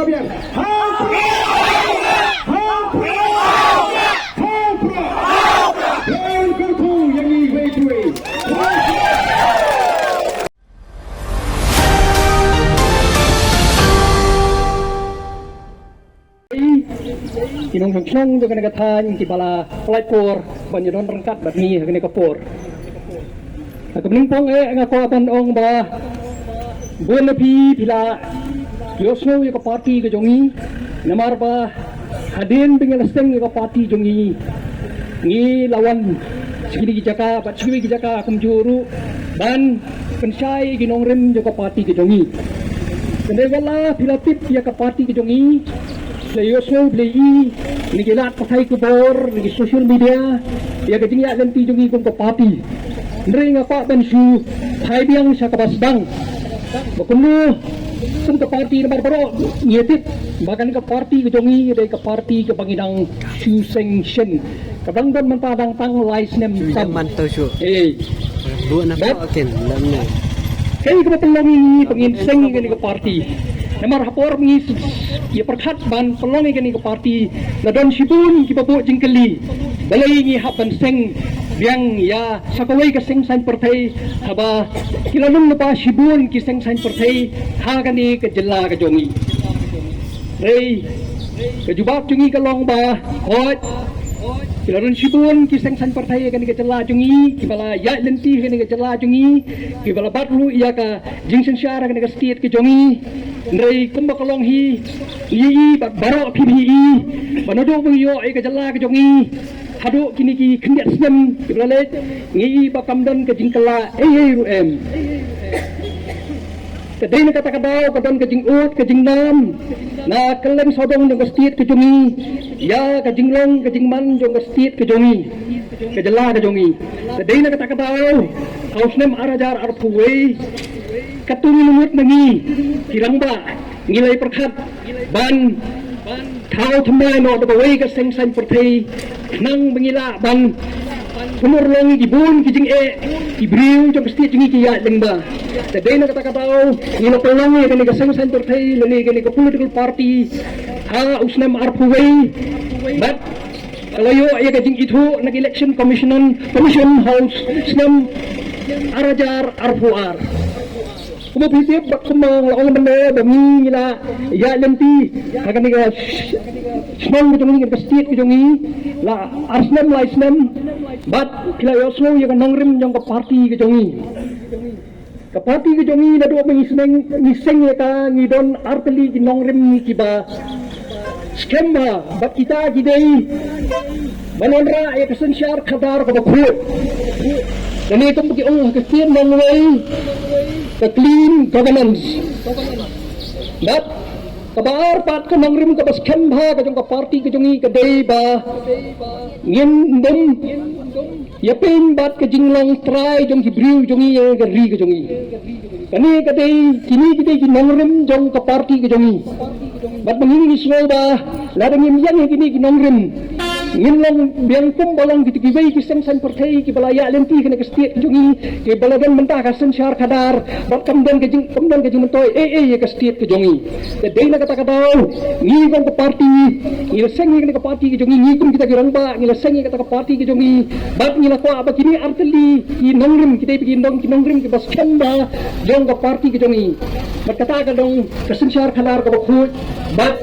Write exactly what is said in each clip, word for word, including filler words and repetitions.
Ha u prah! Ha u prah! Ha u prah! Ban kyrkhu ïa ngi wei pa wei. Ki nongshong shnong jong kane ka thaiñ kiba la pynlait por ban ïadon ryngkat bad ngi ha kane ka por. Ha kaba nyngkong eh nga kwah ban ong ba bun na phi phi la ïohsngew ïa ka party ka jong ngi, namar ba hadien ba ngi la seng ïa ka party jong ngi, ngi la wan sha kine ki jaka bad sha kiwei ki jaka kumjuh ruh ban pynshai ïa ki nongrim jong ka party ka jong ngi. Hynrei wat la phi la tip ïa ka party ka jong ngi, phi la ïohsngew, phi la ïohi na ki lad pathai khubor, na ki social media ïa ka jingïaid lynti jong ngi kum ka party. Hynrei nga kwah ban shu phai biang sha kaba sdang ba kumno kum ka party, namar baroh ngi tip ba kane ka party ka jong ngi dei ka party kaba ngi dang shu seng shen, kaba dang don mynta dang tang lai snem tam. Ei. Bad kaei kaba pynlong ïa ngi ba ngin seng ïa kane ka party? Namar ha por ba ngi ïa pyrkhat ban pynlong ïa kane ka party, la don shibun kiba buh jingkylli. Balei ngi hap ban seng biang ïa sa kawei ka seng saiñ pyrthei haba ki la long lypa shibun ki seng saiñ pyrthei ha kane ka jylla ka jong ngi? Hynrei ka jubab jong ngi ka long ba, hooid, ki la don shibun ki seng saiñ pyrthei ha kane ka jylla jong ngi, kiba la ïaid lynti ha kane ka jylla jong ngi, kiba la bat ruh ïa ka jingsynshar ha kane ka state ka jong ngi. Hynrei kumba ka long hi, ngi ïohi bad baroh phi phi ïohi ba naduh ba ngi ïoh ïa ka jylla ka jong ngi haduh kine ki khyndiat snem kiba la leit, ngi ïohi ba kam don ka jingkylla ei ei ruh em. Ka dei na kata ka daw ka don ka jingud ka jingnam na kylleng sawdong jong ka state ka jong ngi ïa ka jinglong ka jingman jong ka state ka jong ngi, ka jylla ka jong ngi. Ka dei na kata ka daw ha u snem ar hajar arphew wei, katto ngi la mut na ngi ki rangbah ngi la ïa pyrkhat ban thaw thymmai noh da kawei ka seng saiñ pyrthei khnang ba ngi lah ban pynurlong ïa ki bun ki jingeh ki briew jong ka state jong ngi ki ïaid lyngba. Te dei na kata ka daw ngi la pynlong ïa kane ka seng saiñ pyrthei lane kane ka political party ha u snem arphew wei bad ka la ïoh ïa ka jingithuh na ka Election Commission, Commission ha u snem ar hajar arphew ar. Kumba phi tip bad kumba nga la ong mynne ba ngi ngi la ïaid lynti ha kane ka shnong ka jong ngi, ka state ka jong ngi la ar snem lai snem bad phi la ïohsngew ïa ka nongrim jong ka party ka jong ngi. Ka party ka jong ngi naduh ba ngi seng, ngi seng ïa ka, ngi don artylli ki nongrim kiba skhem bha bad kita ki dei ban wanrah ïa ka synshar khadar kaba khuid. Lane kumba ki ong ha ka ktien nongwei, ka clean governance. Bad kaba ar pat ka nongrim kaba skhem bha ka jong ka party ka jong ngi ka dei ba ngin ym ïapynbeit ka jinglong trai jong ki briew jong ngi ïa ka ri ka jong ngi. Kane ka dei, kine ki dei ki nongrim jong ka party ka jong ngi. Bad ba ngi ngi sngew ba lada ngim ïeng ïa kine ki nongrim, ngin long biang kumba long kito kiwei ki seng saiñ pyrthei kiba la ïaid lynti ha kane ka state ka jong ngi, kiba la don mynta ka synshar khadar bad kam don ka jing, kam don ka jingmyntoi ei ei ïa ka state ka jong ngi. Te dei na kata ka daw ngi kum ka party ngi la seng ïa kane ka party ka jong ngi, ngi kum kita ki rangbah ngi la seng ïa kata ka party ka jong ngi. Bad ngi la kwah ba kine artylli ki nongrim ki dei ba ki nong, ki nongrim kiba skhem bha jong ka party ka jong ngi. Bad kata ka dei ka synshar khadar kaba khuid bad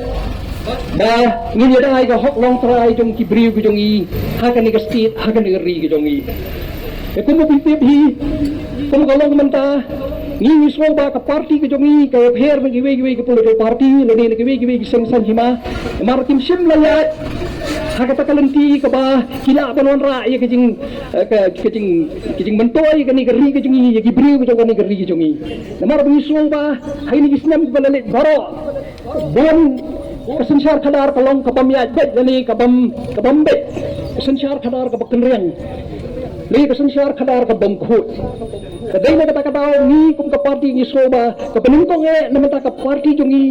ba ngin ïada ïa ka hok longtrai jong ki briew ka jong ngi ha kane ka state, ha kane ka ri ka jong ngi. Te kumba phi tip hi, kumba ka long mynta, ngi ngi sngew ba ka party ka jong ngi ka ïapher na kiwei kiwei ki political party lane na kiwei kiwei ki seng saiñ hima. Namar kim shym la ïaid ha kata ka lynti kaba ki lah ban wanrah ïa ka jing, eh, ka, ka jing, ka jingmyntoi kane ka ri ka jong ngi, ïa ki briew ka jong kane ka ri ka jong ngi. Namar ba ngi sngew ba ha kine ki snem kiba la leit baroh bun ka synshar khadar ka long ka bym ïaid beit lane ka bym, ka bym beit. Ka synshar khadar kaba kynriang lane ka synshar khadar ka bym khuid. Ka dei na kata ka daw ngi kum ka party ngi sngew ba kaba nyngkong eh na mynta ka party jong ngi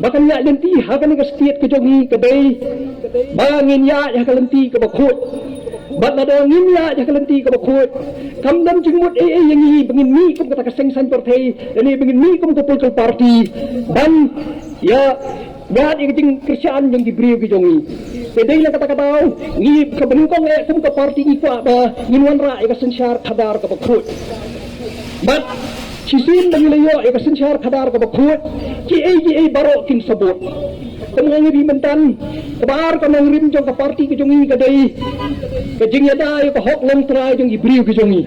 ba kan ïaid lynti ha kane ka state ka jong ngi ka dei ba ngin ïaid ha ka lynti kaba khuid. Bad lada ngim ïaid ha ka lynti kaba khuid, kam don jingmut ei ei ïa ngi ba ngin mih kum kata ka seng saiñ pyrthei, lane ba ngin mih kum ka political party ban ïa wad ïa ka jingkyrshan jong ki briew ki jong ngi. Te dei na kata ka daw ngi kaba nyngkong eh kum ka party ngi kwah ba ngin wanrah ïa ka synshar khadar kaba khuid. Bad shisien ba ngi la ïoh ïa ka synshar khadar kaba khuid, kiei kiei baroh kin sa bud. Kum nga ong ïa phi mynta, kaba ar ka nongrim jong ka party ka jong ngi ka dei ka jingïada ïa ka hok longtrai jong ki briew ki jong ngi.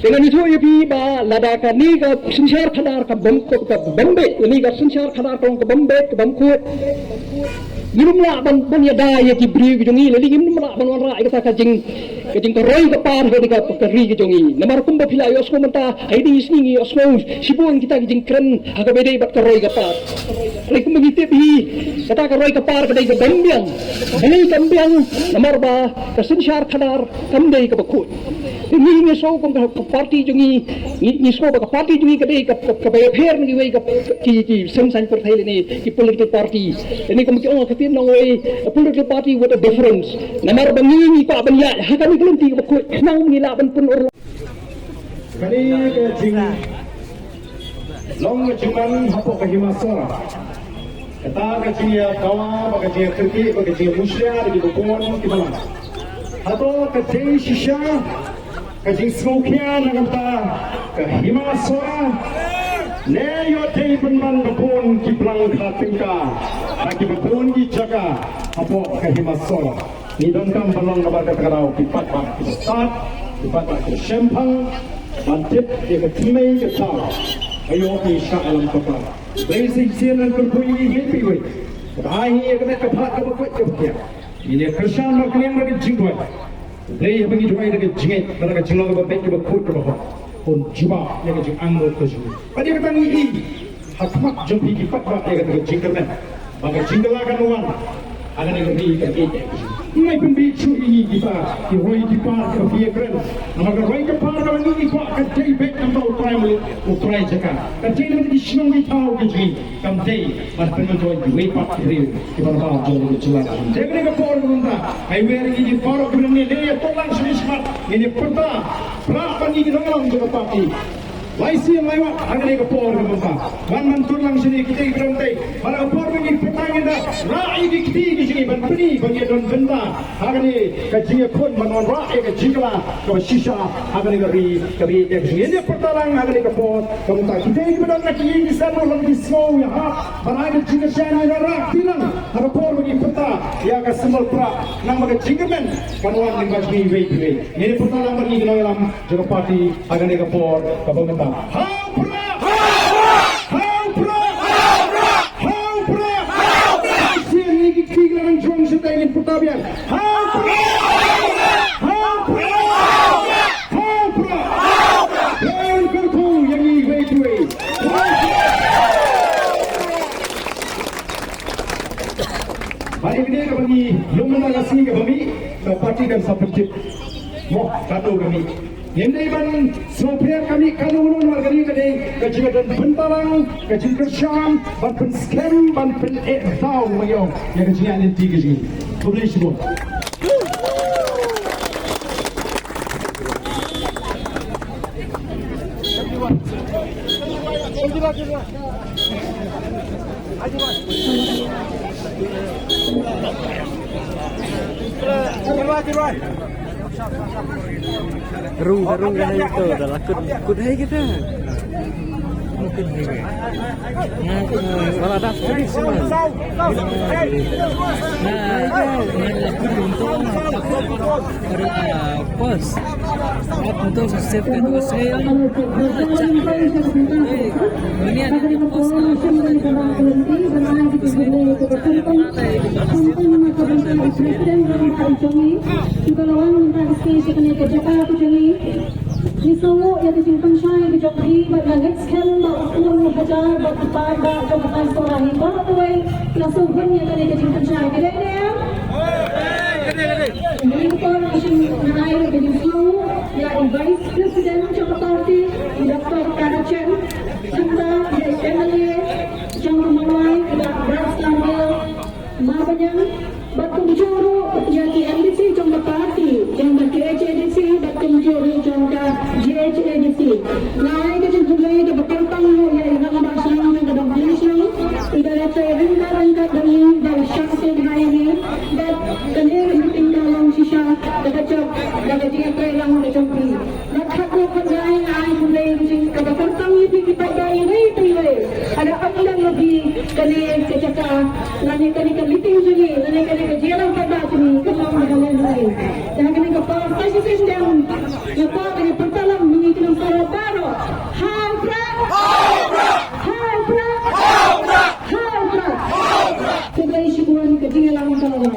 Te ngan ïathuh ïa phi ba lada kane ka synshar khadar ka bym, ka, ka bym beit, kane ka synshar khadar ka long ka bym beit, ka bym khuid, ngim lah ban, ban ïada ïa ki briew ki jong ngi, lane ngim lah ban wanrah ïa kata ka jing, ka jingkaroi ka par ha ka, ka ri ka jong ngi. Namar kumba phi la ïohsngew mynta, ha ine i sngi ngi ïohsngew shibun kita ki jingkren ha kaba ïadei bad ka roi ka par. Hynrei kumba ngi tip hi, kata ka roi ka par ka dei ka bym biang. Balei kam biang? Namar ba ka synshar khadar kam dei kaba khuid. Te ngi ngi sngew kum ka, ka party jong ngi, ngi, ngi sngew ba ka party jong ngi ka dei ka, ka, kaba ïapher na kiwei ka, ki, ki seng saiñ pyrthei lane ki political party. Lane kumba ki ong ha ka ktien nongwei, a political party with a difference. Namar ba ngi ngi kwah ban ïaid ha kane ka lynti kaba khuid khnang ngi lah ban pynurlong. Kane ka jinglong ka jingman hapoh ka Hima Sohra. Kata ka jingïadawa bad ka jingïakyrkieh bad ka jingïamushlia da kiba bun kiba lang. Hato ka dei shisha ka jingsngewkhia na ka bynta ka Hima Sohra? Ne ïoh dei pynban ba bun ki blang kha tyngka na kiba bun ki jaka hapoh ka Hima Sohra. Ngi donkam ban long kaba kata ka daw ki paidbah kiba stad, ki paidbah kiba shemphang ban tip ïa ka thymmei ka thaw. Aïu ngi shah ïalam kaba Blei shisien ngan kyrkhu ïa ngi iwei pa iwei. Kaba ai ngi ïa ka met ka phad kaba khuid kaba khiah. Ngin ïa kyrshan markylliang da ka jingduwai. Blei haba ngi duwai da ka jingngeit bad da ka jinglong kaba beit kaba khuid kaba hok, un jubab ïa ka jingangnud ka jong ngi. Bad ïa kata ngi i ha khmat jong phi ki paidbah ïa kata ka jingkyrmen ba ka jingkylla kan wan ha kane ka ri ka ri. Ngim ai pynbieit shuh ïa ngi kita ki roi ki par kiba phi ïakren. Namar ka roi ka par kaba ngi ngi kwah ka dei beit namar u trai muluk u trai jaka. Ka dei namar ki shnong ki thaw ki jong ngi. Kam dei ban pynmynjur ïa kiwei pat ki briew kiba nabar jong ka jylla. Te kane ka por ka mynta, ai wer ïa ki baroh kiba nang ne ïa to lang shane shakhmat ngin ïa pyrta prah ban ïa ki nongïalam jong ka party. Lai sien lai wat ha kane ka por ka mynta. Wan man tur lang shane kita kiba dang tei. Bad ha ka por ba ngi pyrta ngin da rah ïa ki kti ki jong ngi ban pyni ba ngi don bynta ha kane ka jingïakhun ban wanrah ïa ka jingkylla kaba shisha ha kane ka ri kaba ïeit ka jong ngi. Ïa pyrta lang ha kane ka por ka mynta kita kiba don na ki ïing ki sem ruh la ki sngew ïa hap ban ai ka jingkyrshan ïa ka rak ti lang ha ka por ba ngi pyrta ïa ka symbol prah. Nang ba ka jingkyrmen kan wan lyngba jong ngi iwei pa iwei. Ngin ïa pyrta lang bad ngi ki nongïalam jong ka party ha kane ka por kaba mynta. Ha u prah! Ha u prah! Ha u prah! Shisien ngi ki kti ki la nang jrong shatei ngin pyrta biang. Ha u prah! Ha u prah! Ha u prah! Ngan kyrkhu ïa ngi iwei pa iwei. Bad ïa kane kaba ngi lum mynta ka sngi kaba mih, ka party kan sa pyntip mo katno ka mih. Ngim dei ban sngewpher ka mih katno katno namar kane ka dei ka jingdon bynta lang, ka jingkyrshan ban pynskhem ban pyneh daw ma ïa ïa ka jingïaid lynti ka jong ngi. Khublei shibun. Rung ka rung ka hai to da la kut kut hai kita. Mungkin hai. Nga wala da kut semua. Nah, itu. First, up until the safety was here. Ini ada di pos. Ngi sngewnguh ïa ka jingpynshai ka jong phi bad nga ngeit skhem ba u khun u hajar bad u paidbah jong ka Hima Sohra hi baroh kawei la sngewhun ïa kane ka jingpynshai. Ka dei ne em? Ngi ka por ngi shu ngai ka jingsngewnguh ïa u Vice President jong ka party, u Doctor Kara Chen, kumta ïa u M L A jong ka Mawlai, u Doctor Samuel Marbaniang, bad kumjuh ruh ïa ki M D C jong ka party. Nga ai ka jingkhublei kaba kyrpang ïa i rangbah shnong jong ka Dong Pynïaid Shnong, i da la trei ryngkat ryngkat bad ngi, da la shah sien ha ïa ngi, bad kane ka meeting ka long shisha da ka jong, da ka jingïatreilang ka jong phi. Bad khatduh khatlai nga ai khublei ka jing kaba kyrpang ïa phi ki paidbah iwei pa iwei. Lada ym don ïa phi kane ka jaka, lane kane ka meeting jong ngi, lane kane ka jingïalang paidbah jong ngi, kan long ba ha lehnohei. Te ha kane ka por sa shisien dang Nga kwah ban pynpaw ïa ngi ki nongshong shnong baroh. Hau Prah! Hau Prah! Hau Prah! Khublei shibun, ka jingïalang ka la wan.